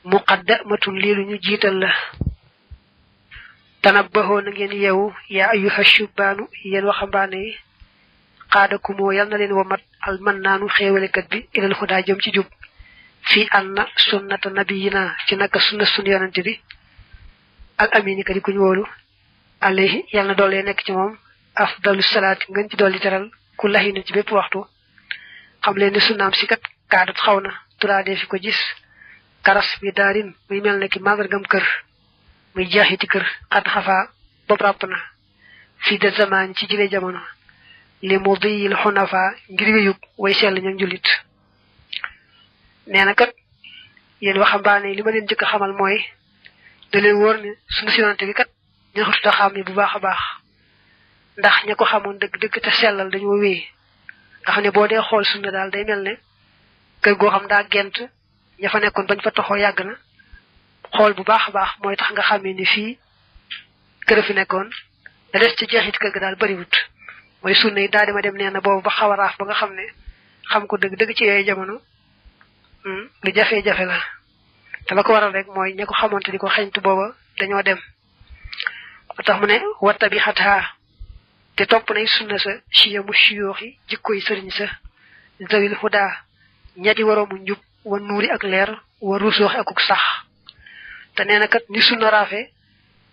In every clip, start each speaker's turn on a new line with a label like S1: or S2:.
S1: muqaddamatun lii lu ñu jiital la tanabbahoo na ngeen yeewu yaa ayyuha shubbaanu yéen waxambaane yi xaadakumoo yal na leen womat almannaanu xéewalekat bi ilal xudaa jëm ci jub fii anna sunnata nabiyina ci naka sunna sun yonante bi al amini ka di kuñ wóolu alayhi yal na doole nekk ci moom afdalu salaati ngeen ci dolli teral ku lahina ci bépp waxtu xam leen ni sunnaam si kat kaadat xaw na turaadee fi ko gis karas bi daarin muy mel ne ki màndargam kër muy jaaxiti kër xat xafaa bopp ràpp na fii de zamaan ci jile jamono li mudiyil xunafa ngir wéyug way sell ñam jullit nee na kat yéen waxambaane li ma leen njëkk a xamal mooy da leen wóor ne sunu sinante bi kat ñaxatu ta xam ne bu baax a baax ndax ña ko xamoon dëgg-dëgg te sellal dañoo wéy nga xam ne boo dee xool sunna daal day mel ne kër goo xam daa gent ña fa nekkoon bañ fa toxoo yàgg na xool bu baax a baax mooy tax nga xamee ni fii kër fi nekkoon da des ci jeexit kër ga daal bariwut mooy sunna yi daal di ma dem nee na boobu ba xaw a raaf ba nga xam ne xam ko dëgg-dëgg ci yooyu jamono lu jafe-jafe la te la ko waral rek mooy ña ko xamoon te di ko xeñtu booba dañoo dem moo tax mu ne watta bi xataa te topp nay sunna sa chiya mu chiyooxi jikkoy sëriñ sa zawil huda ñetti waroomu njub wa nuuri ak leer wa rusooxi akuk sax te nee na kat ni sunna raafe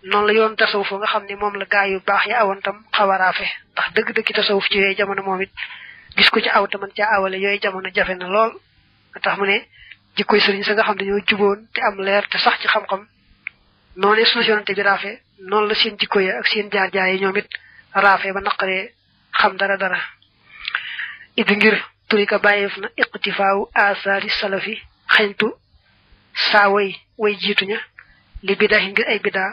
S1: noonu la yoon tasawuf nga xam ne moom la gaa yu baax ya awoon tam xaw a raafe ndax dëgg-dëgg tasawuf ci yooyu jamono moom it gis ko ci aw taman caa awale yooyu jamono jafe na lool nga tax mu ne jikkoy sëriñ sa nga xam dañoo juboon te am leer te sax ci xam-xam noonu sunu yonante bi raafe noonu la seen jikko ya ak seen jaar-jaar yi ñoom it raafe ba naqaree xam dara it ngir turika bàyyeef na iqtifaawu asaari salafi xeñtu saa way jiituña li bidaa ngir ay bidaa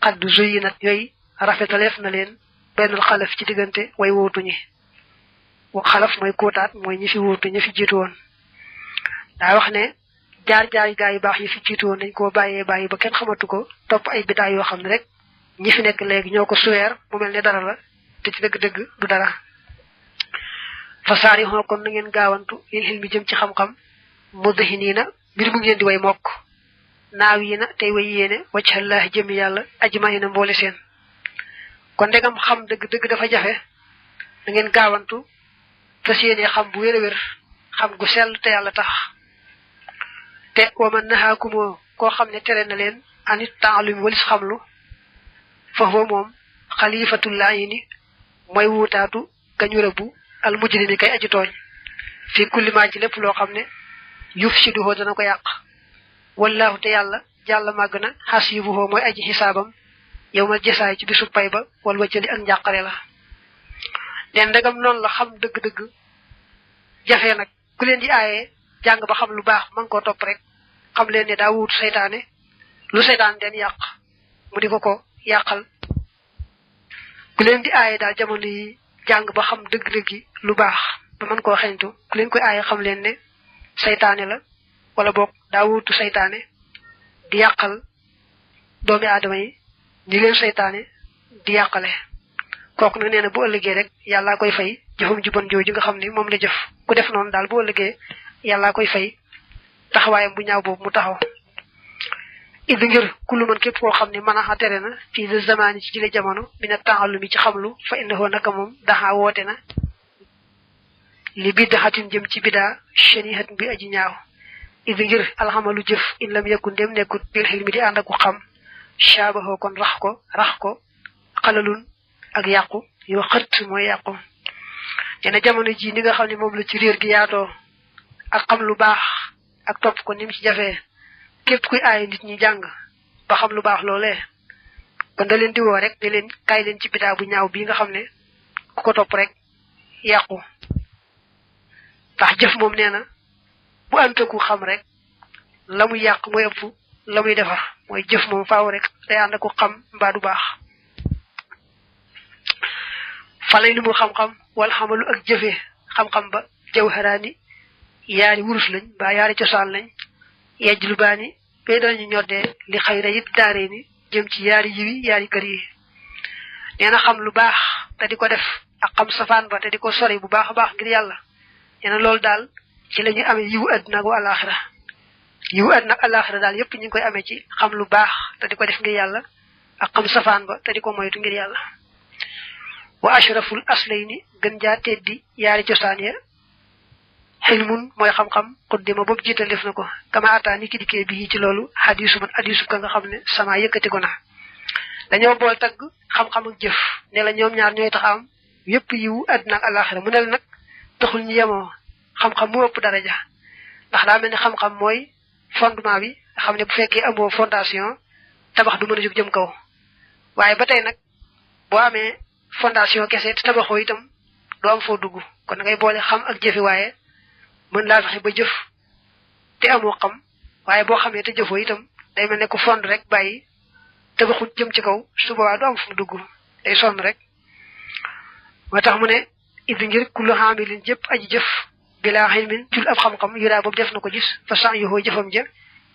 S1: xaddu zuyi nat yooyu rafetaleef na leen benn xalaf ci diggante way wóotuñi xalaf mooy kóotaat mooy ñi fi wóotu ñi fi jiitu woon daa wax ne jaar-jaar gaa yu baax yi fi jiitu woon dañ koo bàyyi ba kenn xamatu ko topp ay bidaa yoo xam ne rek ñi fi nekk léegi ñoo ko suweer mu mel ne dara la te ci dëgg-dëgg du dara fasaari xoo kon na ngeen gaawantu lil xil mi jëm ci xam-xam mudhiniina mbir mu ngeen di way mokk naaw yi na tey way yéene wajhallahi jëmi yàlla ajmaina mboole seen kon ndegam xam dëgg-dëgg dafa jafe na ngeen gaawantu fas yéene xam bu wér-wér xam gu sell te yàlla tax te waman nahaakumoo koo xam ne tere na leen anit taalum walis xamlu foofu moom xalifatullahi ni mooy wuutaatu gañu rëbbu al mujrimi kay aji tooñ fii kulli maa ci lépp loo xam ne yufsiduhu dana ko yàq wallahu te yàlla jàlla màgg na xasibuhu mooy aji xisaabam yow ma jësaay ci bisu pay ba wal wëccali ak njàqare la leen ndegam noonu la xam dëgg-dëgg jafe nag ku leen di aaye jàng ba xam lu baax man koo topp rek xam leen ne daa wuutu seytaane lu seytaane den yàq mu di ko yàqal ku leen di aaye daal jamono yi jàng ba xam dëgg-dëgg lu baax ba mën koo xeñtu ku leen koy aaye xam leen ne seytaane la wala boog daa wuutu seytaane di yàqal doomi aadama yi ni leen seytaane di yàqale kooku nag nee na bu ëllëgee rek yàllaa koy fay jëfum ju bon jooju nga xam ne moom la jëf ku def noonu daal bu ëllëgee yàllaa koy fay taxawaayam bu ñaaw boobu mu taxaw id ngir kullu man képp koo xam ne mën a tere na fii de zamaani ci jile jamono mina taallumi ci xamlu fa innahu naka moom daxaa woote na li biddaxatin jëm ci bidaa shanihat bi aji ñaaw id ngir alxamalu jëf in lam yakun dem nekkut bil xilmi di ànd ak xam shaabaho kon rax ko xalalun ak yàqu yoo xët mooy yàqu dina jamono ji ni nga xam ne moom la ci réer gi yaatoo ak xam lu baax ak topp ko ni mu ci jafee képp kuy aaye nit ñi jàng ba xam lu baax loolee kon da leen di woo rek ne leen kaay leen ci bidaa bu ñaaw bii nga xam ne ku ko topp rek yàqu ndax jëf moom nee na bu antaku xam rek la muy yàq mooy ëpp la muy defar mooy jëf moom faaw rek day ànd ko xam mbaa du baax falay li mu xam-xam wala xamalu ak jëfe xam-xam ba jawharaani yaari wurus lañ mbaa yaari cosaan lañ yejj lu baani bay dañu ñoddee li xayra it daaree ni jëm ci yaari yiwi yaari kër yi nee na xam lu baax te di ko def ak xam safaan ba te di ko sori bu baax a baax ngir yàlla nee na loolu daal ci la ñu amee yiwu àdduna ak àllaaxira yiw àddina ak alaxira daal yépp ñu ngi koy amee ci xam lu baax te di ko def ngir yàlla ak xam safaan ba te di ko moytu ngir yàlla wa ashraful aslayni gën jaa teddi yaari cosaan ya xilmun mooy xam-xam xuddima boobu jiital def na ko kama ataa ni ki dikkee bi ci loolu hadisu man hadisu ka nga xam ne sama yëkkati ko na dañoo bool tagg xam-xam ak jëf ne la ñoom ñaar ñooy tax am yépp yiw àddina ak alaxira mu ne la nag taxul ñu yemoo xam-xam mu ëpp daraja ndax daa mel ni xam-xam mooy fondement bi nga xam ne bu fekkee amoo fondation tabax du mën a jóg jëm kaw waaye ba tey nag boo amee fondation kese te tabaxoo itam doo am foo dugg kon da ngay boole xam ak jëfi waaye mën laa fexe ba jëf te amoo xam waaye boo xamee te jëfoo itam day mel ne ko fond rek bàyyi tabaxut jëm ci kaw su boobaa du am fu mu dugg day sonn rek moo tax mu ne idi ngir kullu xaamilin jëpp aji jëf bilaa xilmin jul ab xam-xam yuraa boobu def na ko gis fa san yoxoo jëfam ja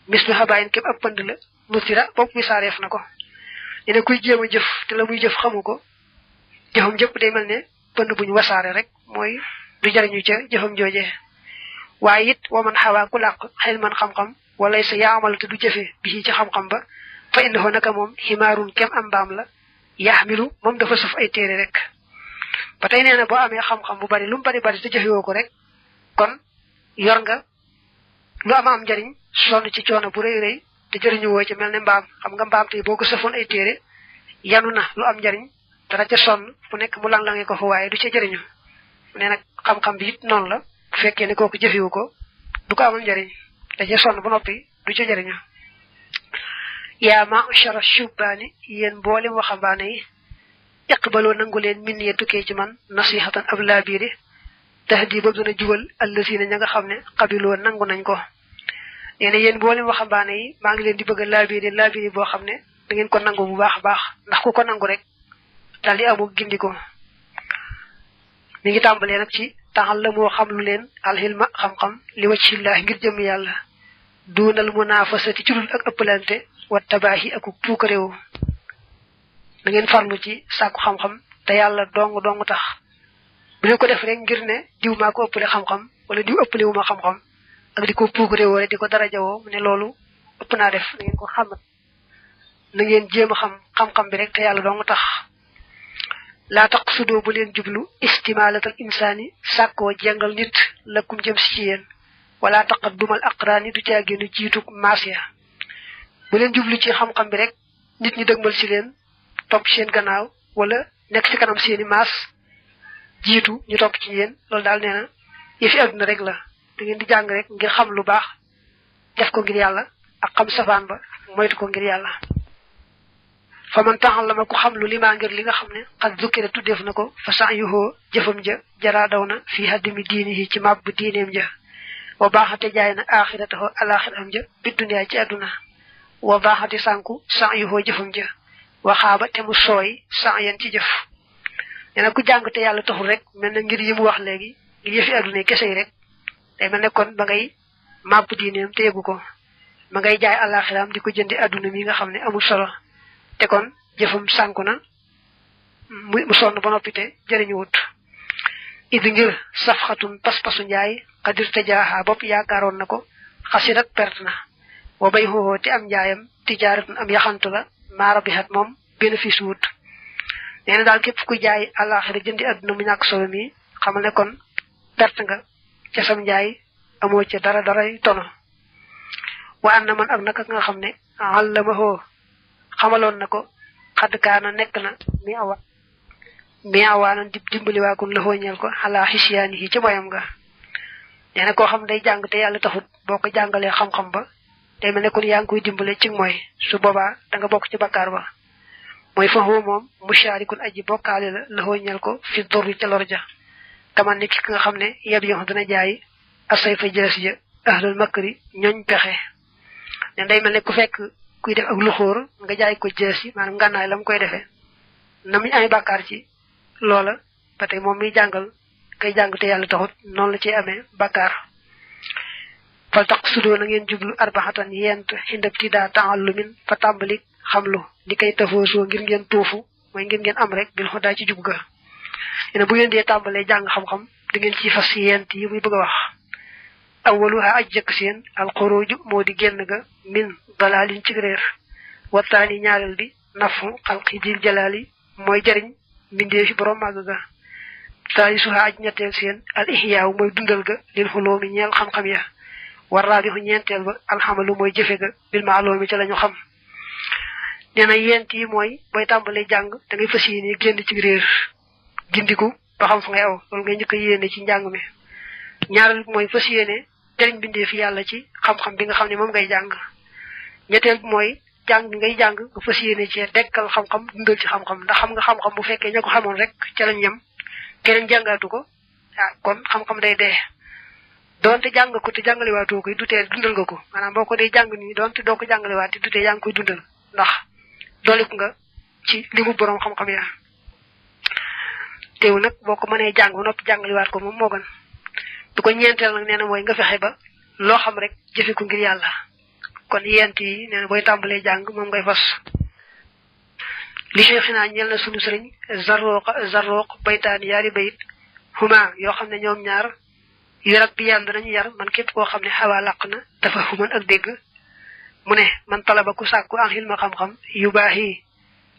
S1: mis lu xabaayin képp ab pënd la nutira boobu misaareef na ko ne ne kuy jéem a jëf te la muy jëf xamu ko jëfam jëpp day mel ne pënd buñ wasaare rek mooy du jariñu ca jëfam joojee waaye it wa man xawaa ku làq xel man xam-xam wala sa yaamal te du jëfe bi ci xam-xam ba fa indaxoo naka moom ximaarun kem am mbaam la yaxmilu moom dafa saf ay téere rek ba tey nee na boo amee xam-xam bu bari lu mu bari te jëfewoo ko rek kon yor nga lu am njariñ sonn ci coono bu rëy rëy te jëriñu woo ci mel ne mbaam xam nga mbaam tey boo ko sëfoon ay téere yanu na lu am njariñ dara ca sonn bu nekk mu lang-lange ko fa waaye du ca jëriñu mu ne nag xam-xam bi it noonu la bu fekkee ne kooku jëfewu ko du ko amal njariñ da ca sonn ba noppi du ca jëriñu yaa ma'shara shubbaani yéen mboolem waxambaane yi iqbaloo nangu leen min ye tukkee ci man nasihatan ab laabiiri tahdi boobu dana jubal allasiina ña nga xam ne qabiloo nangu nañ ko nee na yéen mboolem waxambaane yi maa ngi leen di bëgg a laabiiri boo xam ne da ngeen ko nangu bu baax a baax ndax ku ko nangu rek daal di amu gindiko mi ngi tàmbalee nag ci taxal la moo xam lu leen alxilma xam-xam li wajhillah ngir jëm yàlla duunal munaafasati ci dul ak ëppalante wa tabaahi ak puuk réew da ngeen farlu ci sàkku xam-xam te yàlla dong tax bu leen ko def rek ngir ne diw maa ko ëppale xam-xam wala diw ëppale wu ma xam-xam ak di ko puuk réew rek di ko darajawoo mu ne loolu ëpp naa def na ngeen ko xamat na ngeen jéem a xam-xam bi rek te yàlla dong tax laa taqsudoo bu leen jublu istimaalatal insaani sàkkoo jengal nit lakum jëm si ci yéen wala taqaddumal aqraani du caa génn jiitu maasiya bu leen jublu ci xam-xam bi rek nit ñi dëgmal si leen topp seen gannaaw wala nekk ci kanam seeni maas jiitu ñu topp ci yéen loolu daal nee na yëfi àdduna rek la da ngeen di jàng rek ngir xam lu baax def ko ngir yàlla ak xam safaan ba moytu ko ngir yàlla fa man ta'allama ku xam lu limaa ngir li nga xam ne xat zukkira tuddeef na ko fa sa'yuhu jëfam ja jaraa daw na fii haddimi diinihi ci màbb diineem ja wa baaxate jaay na axiratahu alaxiraam ja bi duniyaa ci àdduna wa baaxate sànku sa'yuhu jëfam ja waxaaba te mu sooy sa'yan ci jëf nee na ku jàng te yàlla taxul rek mel na ngir yi mu wax léegi ngir yëfi àdduna kese yi rek day mel ne kon ba ngay màbb diineem te yëgu ko ma ngay jaay alaxiraam di ko jëndi àdduna mi nga xam ne amul solo te kon jëfam sànku na mu sonn ba noppi te jëriñu wut idi ngir safxatun pas-pasu njaay xadir te jaaxa bopp yaakaaroon na ko xasirat perte na wa bay xooxoo te am njaayam tijaaratun am yaxantu la maara bi xat moom bénéfice wut nee na daal képp kuy jaay àllaaxira jëndi àdduna mu ñàkk solo mi xamal ne kon perte nga ca sam njaay amoo ca dara tono wa an na man ak naka nga xam ne àllamahoo xamaloon na ko xadd kaana nekk na mi awaanan dimbaliwaakun la xooñeel ko xalaa xisyaani yi ca moyam nga nee na koo xam day jàng te yàlla taxut boo ko jàngalee xam-xam ba day mel ne kon yaa ngi koy dimbale ci mooy su boobaa da nga bokk ci bakkaar ba mooy fa xoo moom musharikun aji bokkaale la xooñeel ko fi dorri ca lor ja kaman ni ki nga xam ne yeb yox dana jaay asay fa jëles ja ahlul makri ñooñ pexe ne day mel ne ku fekk kuy def ak luxóor nga jaay ko jëes yi maanaam ngànnaay la mu koy defee na mu amee bàkkaar ci loola ba tey moom miy jàngal kay jàng te yàlla taxut noonu la ci amee bàkkaar fal tax sudoo na ngeen jublu arbaxatan yent xindab ti daa ta'allumin fa tàmbali xamlu li koy tafoosoo ngir ngeen tuufu mooy ngir ngeen am rek bil xodaa ci jub ga ene bu ngeen dee tàmbalee jàng xam-xam da ngeen ci fas yent yi muy bëgg a wax awwaluha ajjak seen al khuruju modi genn ga min dalalin ci reer wa tani ñaaral bi nafu khalqi dil jalali moy jariñ minde fi borom mag ga tali suha aj ñettel seen al ihya moy dundal ga lil hulumi ñeel xam xam ya war rabihu ñentel ba al hamalu moy jëfe ga bil ma'lumi ci lañu xam neena yenti moy boy tambalé jang da ngay fassiyene genn ci reer gindiku ba xam fa ngay aw lol ngay ñëk yene ci jang mi ñaaral moy fassiyene jariñ bindé fi yalla ci xam xam bi nga xamni mom ngay jang ñettel moy jang ngay jang nga fassiyene ci dekkal xam xam dundal ci xam xam ndax xam nga xam xam bu fekke ñako xamone rek ci lañ yam keneen jangatu ko kon xam xam day dé donte jang ko te jangale wato ko duté dundal nga ko manam boko dé jang ni donte doko jangale waati duté yang koy dundal ndax dolik nga ci limu borom xam xam ya teew nak boko mané jang bu nopi jangale wat ko mom mo gën du ko ñentel nak néna moy nga fexé ba lo xam rek jëfé ko ngir yalla kon yenti néna boy tambalé jang mom ngay fas li cheikhina ñel na sunu serigne zarruq baytan yari bayt huma yo xamne ñom ñaar yarak bi yand nañu yar man képp ko xamne xawa laqna dafa human ak dégg mu ne man talaba ku sakku an hilma xam xam yubahi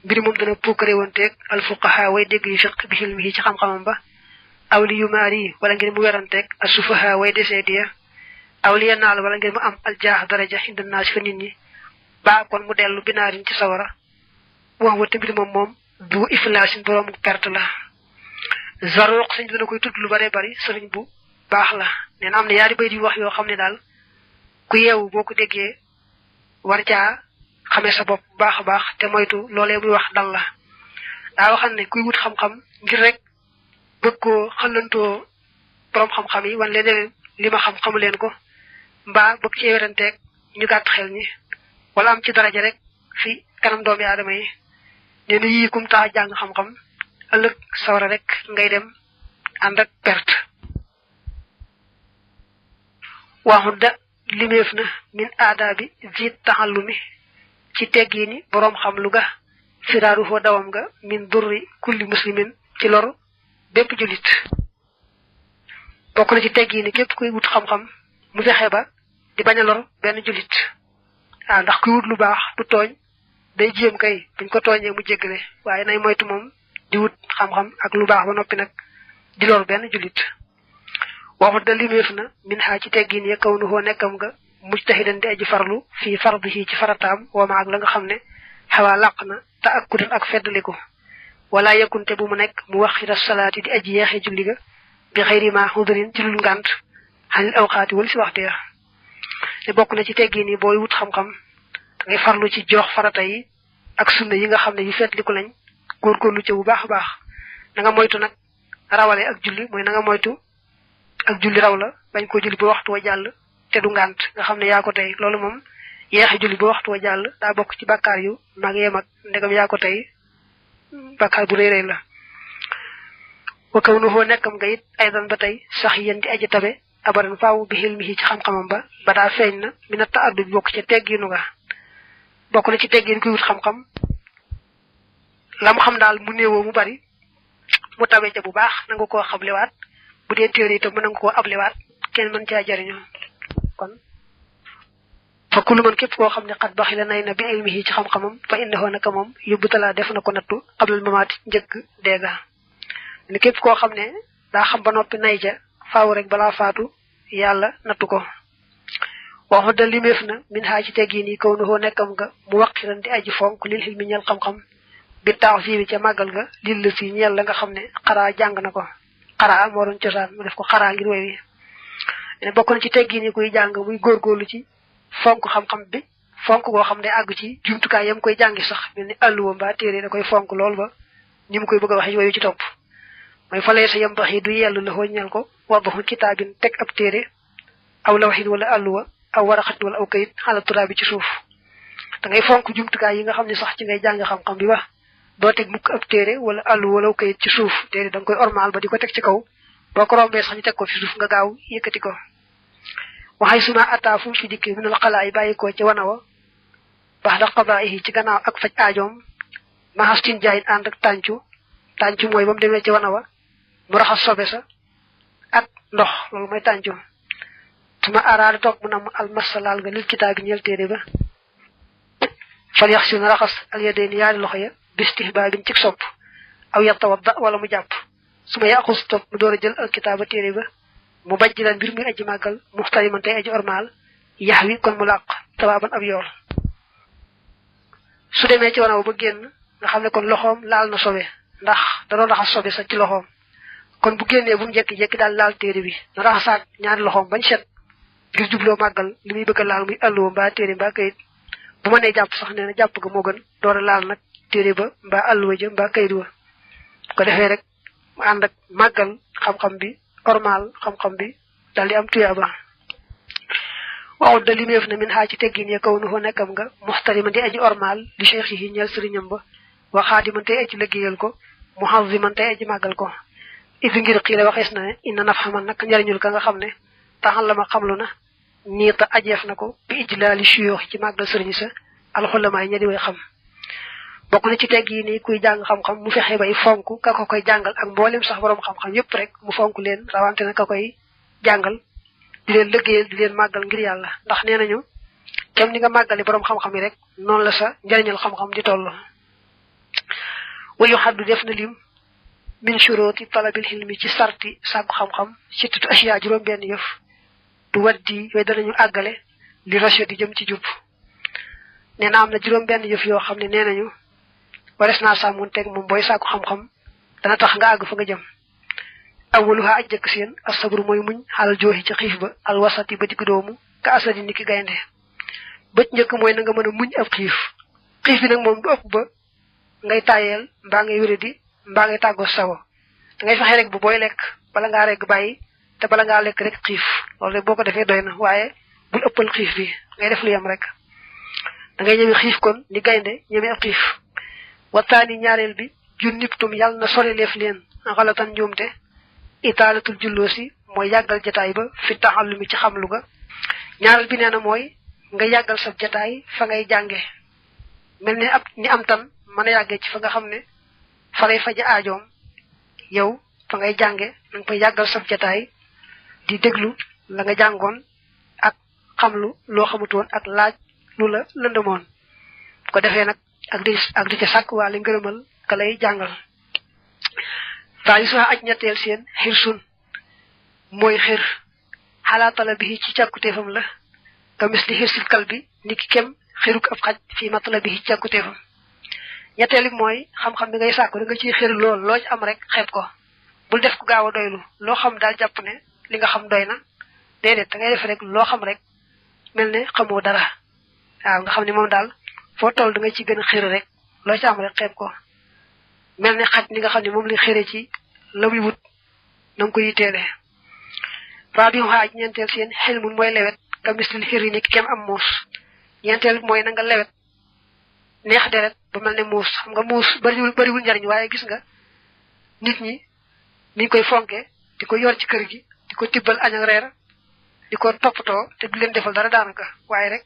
S1: mbir mom dana pukare wontek al fuqaha way dégg yu fiq bi hilmi ci xam xamam ba awli yumari wala ngir mu werantek as-sufaha way desediya awli yanal wala ngir mu am al jah daraja hinda nas fa nit ñi ba kon mu delu binarin ci sawara wax wa tamit mom du iflasin borom perte la zaruq señ dina koy tudd lu bare bari serigne bu bax la neena amna yaari bay di wax yo xamne dal ku yew boko déggé war ca xamé sa bop bax bax té moytu lolé muy wax dal la da waxane kuy wut xam xam ngir rek bëgg ko xalanto borom xam xam yi wan leen lima xam xamu leen ko mba bëgg ci wéranté ñu gatt xel ñi wala am ci daraja rek fi kanam doomi adama yi neena yi kum ta jang xam xam ëlëk sawara rek ngay dem and ak perte wa hudda limefna min adabi zit tahallumi ci teggini borom xam lu ga firaru ho dawam ga min durri kulli muslimin ci lor bepp julit bokku na ci teggini kep kuy wut xam xam mu fexé ba di baña lor ben julit ndax kuy wut lu bax du togn day jëm kay buñ ko togné mu jéggalé waye nay moytu mom di wut xam xam ak lu bax ba nopi nak di lor ben julit waxu da limefna min ha ci teggin ya kawnu ho nekkam nga mujtahidan di aji farlu fi fardihi ci faratam wa ma ak la nga xamne hawa laqna ta'akkudan ak feddliko wala yakunte bu mu nek mu waxira salati di aji yexe julli ga bi xeyri ma hudrin ci lu ngant hal awqati wal ci waxtu ya te bokku na ci teggin yi boy wut xam xam ngay farlu ci jox farata yi ak sunna yi nga xamne yu feddliko lañ gor gor lu ci bu baax baax da nga moytu nak rawale ak julli moy nga moytu ak julli raw la bañ ko julli bu waxtu wa jall te du ngant nga xamne ya ko tay lolu mom yeexi julli bu waxtu wa jall da bok ci bakkar yu mag yem ak ndegam ya ko tay bakkar bu reere la wa kawnuhu nekam nga it aydan ba tay sax yenti aji tabe abaran faawu bi hilmihi ci xam xamam ba bada feñna mina ta'addub bok ci tegginu nga bok na ci teggin kuy wut xam xam lam xam dal mu neewo mu bari mu tabe ca bu baax nanga ko xamlewat bu dé téré to mën nga ko ablewat kenn mën ca jariñu kon fa kullu man kep ko xamni qad baxila nayna bi ilmihi ci xam xamam fa innahu naka mom yubtala def na ko nattu qabla al mamati njëkk déga ni kep ko xamne da xam ba nopi nay ja faaw rek bala faatu yalla nattu ko waxu da limefna min ha ci tegini ko no nekkam nga mu waqiran di aji fonk lil hilmi ñal xam xam bi ta'zibi ci magal ga lil fi ñel la nga xamne xara jang nako xara mo doon ciosan mu def ko xara ngir way wi bokku ci teggini kuy jang muy gorgorlu ci fonk xam xam bi fonk go xamne ag ci jumtukaay yam koy jangi sax melni alluwa ba téré da koy fonk lool ba nim koy bëgg wax way ci top moy falé sa yam baxi du yellu la hoñal ko wadahu kitabin tek ab téré aw lawhin wala alluwa aw waraqat wala aw kayit ala turabi ci suuf da ngay fonk jumtukaay yi nga xamne sax ci ngay jang xam xam bi wax do tek mukk ab téré wala alluwa wala kayit ci suuf téré dang koy ormal ba diko tek ci kaw boko rombé sax ñu tek ko fi suuf nga gaaw yëkëti ko waxay suma atafu fi dikki min al qala'i bayiko ci wanawa ba'da qada'ihi ci gannaaw ak faj aajom ma hastin jaayit and ak tanchu moy bam demé ci wanawa mu raxas sobe sa ak ndox lolu moy tanchu tuma araada toog mu nam almasalaal nga lil kitaab bi ñeel téere ba fal yax si na raxas alyadayni yaari loxo ya bistihbaabin ci sopp aw yatawadda wala mu jàpp su ma yaqus topp mu door a jël alkitaaba téere ba mu bajjilan mbir muy aji màggal muxtariman tey aji ormaal yax wi kon mu làq tabaaban ab yool su demee ci wanaw ba génn nga xam ne kon loxoom laal na sobe ndax da doon raxas sobe sax ci loxoom kon bu génnee bu mu jekki-jekki daal laal téere bi na raxasaat ñaari loxoom bañ set ngir jubloo màggal li muy bëgg a laal muy alluwa mbaa téere mbaa kayit bu ma nee jàpp sax nee na jàpp ga moo gën door a laal nag téere ba mbaa alluwa ja mbaa kayit wa ko defee rek mu ànd ak màggal xam-xam bi ormal xam-xam bi daal di am tuyaaba waxul da limeef na min xaa ci teggin ya kaw nu fa nekkam nga muxtariman di aji ormal li cheikh yi ñeel sëriñam ba waxaadiman tey aji liggéeyal ko muhaziman tey aji màggal ko idi ngir xiile waxees na ne inna naf xaman nag njariñul ka nga xam ne taxal la ma xamlu na niita ajeef na ko bi ijlaali suyoox ci màggal sëriñ sa alxulamaay ña di way xam bokk na ci tegg yi nii kuy jàng xam-xam mu fexe bay fonk ka ko koy jàngal ak mboolem sax borom xam-xam yépp rek mu fonk leen rawante na ka koy jàngal di leen liggéeyal di leen màggal ngir yàlla ndax nee nañu kem ni nga màggale borom xam-xam yi rek noonu la sa njariñal xam-xam di toll wayu xaddu def na lim min shuruti talabil hilmi ci sarti sàkku xam-xam sittatu asiya juróom benn yëf du waddi yooyu danañu àggale li rachid di jëm ci jub nee na am na juróom benn yëf yoo xam ne nee nañu wares naa sàmmun teg moom booy sàkku xam-xam dana tax nga àgg fa nga jëm awaluha aj jëkk seen asabru mooy muñ xalal jooxi ci xiif ba alwasati ba digg doomu ka asadi ni ki gaynde bët njëkk mooy na nga mën a muñ ab xiif bi nag moom du ëpp ba ngay tayeel mbaa ngay wéradi mbaa ngay tàggoo sawo da ngay fexe rek bu booy lekk bala ngaa rek bàyyi te bala ngaa lekk rek xiif loolu rek boo ko defee doy na waaye bul ëppal xiif bi ngay def lu yem rek da ngay ñëme xiif kon ni gaynde ñëme ab xiif waxtaani ñaareel bi jun niptum yàlla na sori leef leen xalatan njuumte itaalatul julloosi mooy yàggal jataay ba fi taxallumi ci xamlu ga ñaareel bi nee na mooy nga yàggal sa jataay fa ngay jànge mel ni ni am tan mën a yàggee ci fa nga xam ne fa ngay faja aajoom yow fa ngay jànge na nga koy yàggal sa jataay di déglu la nga jàngoon ak xamlu loo xamutoon ak laaj lu la lëndëmoon ko defee nag ak di ca sàkk waale ngërëmal ka lay jàngal taali suxa aj ñetteel seen xir sun mooy xir xalaatala bi ci càkkuteefam la nga mis li xir sil kal bi ni ki kem xiruk ab xaj fii matala bi ci càkkuteefam ñetteel bi mooy xam-xam bi ngay sàkku da nga ciy xir lool loo ci am rek xeeb ko bul def ko gaaw a doylu loo xam daal jàpp ne li nga xam doy na déedéet da ngay def rek loo xam rek mel ne xamoo dara waaw nga xam ne moom daal foo toll da nga ci gën a xir rek loo ci am rek xeeb ko mel ne xaj ni nga xam ne moom li xëre ci la muy wut na nga ko yitteele rabiu xaaj ñeenteel seen xel mun mooy lewet ka mislil xir yi ni ki kem am muus ñeenteel mooy na nga lewet neex deret ba mel ne muus xam nga muus bariwul njariñ waaye gis nga nit ñi niñ koy fonke di ko yor ci kër gi di ko tibbal añ ak reer di ko toppatoo te du leen defal dara daanaka waaye rek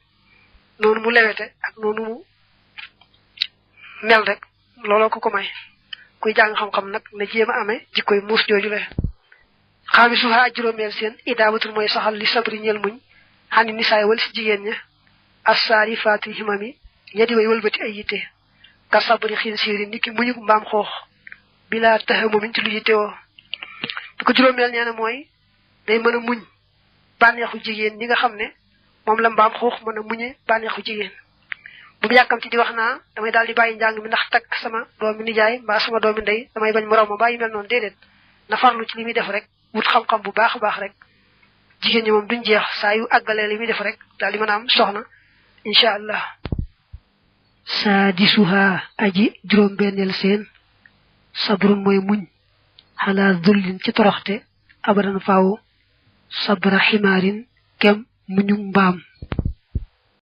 S1: noonu mu lewete ak noonu mu mel rek looloo ko may kuy jàng xam-xam nag na jéem a amee jikkoy muus jooju le xaami suuxa juróomeel seen idaabatul mooy saxal li sabri ñeel muñ xani nisaay wal si jigéen ña assaari faati himami ña di way wëlbati ay yitte ka sabri xiin siiri niki muñu mbaam xoox bilaa taxamumin ci lu yittewoo di ko juróomeel nee na mooy day mën a muñ bànneexu jigéen ñi nga xam ne moom la mbaam xoox mën a muñe bànneexu jigéen bu mu yàkkamti di wax naa damay daal di bàyyi njàng mi ndax takk sama doomi nijaay mbaa sama doomi ndey damay bañ mu raw ma bàyyi mel noonu déedéet na farlu ci li muy def rek wut xam-xam bu baax a baax rek jigéen ñi moom duñ jeex saa yu àggalee li muy def rek daal di mën a am soxna incha allah saa di suha aji juróom-benneel seen sabrun mooy muñ xalaa dullin ci toroxte abadan faaw sabra ximaarin kem muñu mbaam